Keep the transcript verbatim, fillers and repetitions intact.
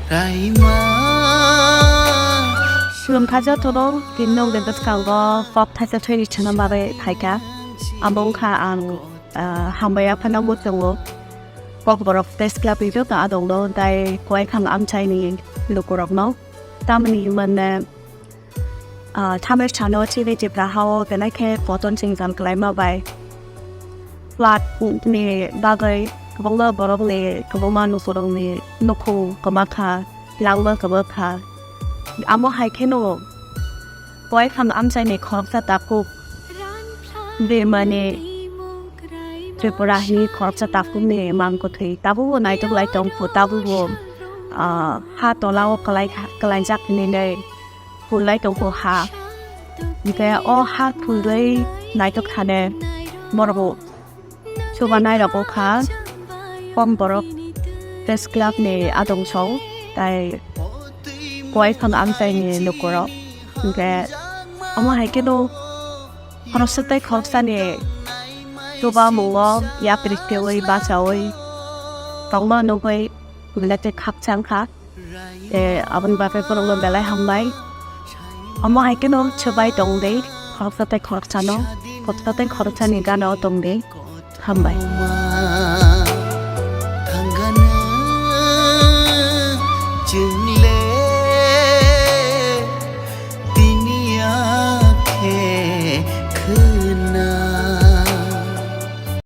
Kaima. Khulumkha jotono, tini nwng de bwskango kok thaisa thwini thangna bagwi phaikha. Abo wngkha ang, ah, hambai aphano muchungo. Kokborok Press Club ni joto adongno, tei Koikhang amchaini lukurokno. Tamoni hinmane, ah, thamwi sano chini Tipra hao belai khe koton jwngjal kwlaima bai flood ni bagwi kwbangma borokni, kwbangma lukurokni nukhung kwma kha, langma kwma kha. Amo hai kheno Koikhang amchaini khoroksa takhuk Birmani Tripura hini khoroksa takhukni mang kwthwi tabukbo naitok lai tong kho, tabukbo, ah, ha tolao kwlai, kwlaijak hinwi phulai tongkho ha. Hinkhe o ha phulwi naitok thane borok chubanai rok wngkha Kokborok Press Club ni adong song tei Koikhang amchaini lukurok. Hinkhe omo hai kheno khoroksa tei khoroksani chubamungo yapri twiwi bachaui tongma nugwi belai khe khakchang kha. Tei aboni bagwi borokno belai hambai. Omo hai kheno chubai tong di, khoroksa tei khoroksano, khoroksa tei khoroksani gana o tong di. Hambai.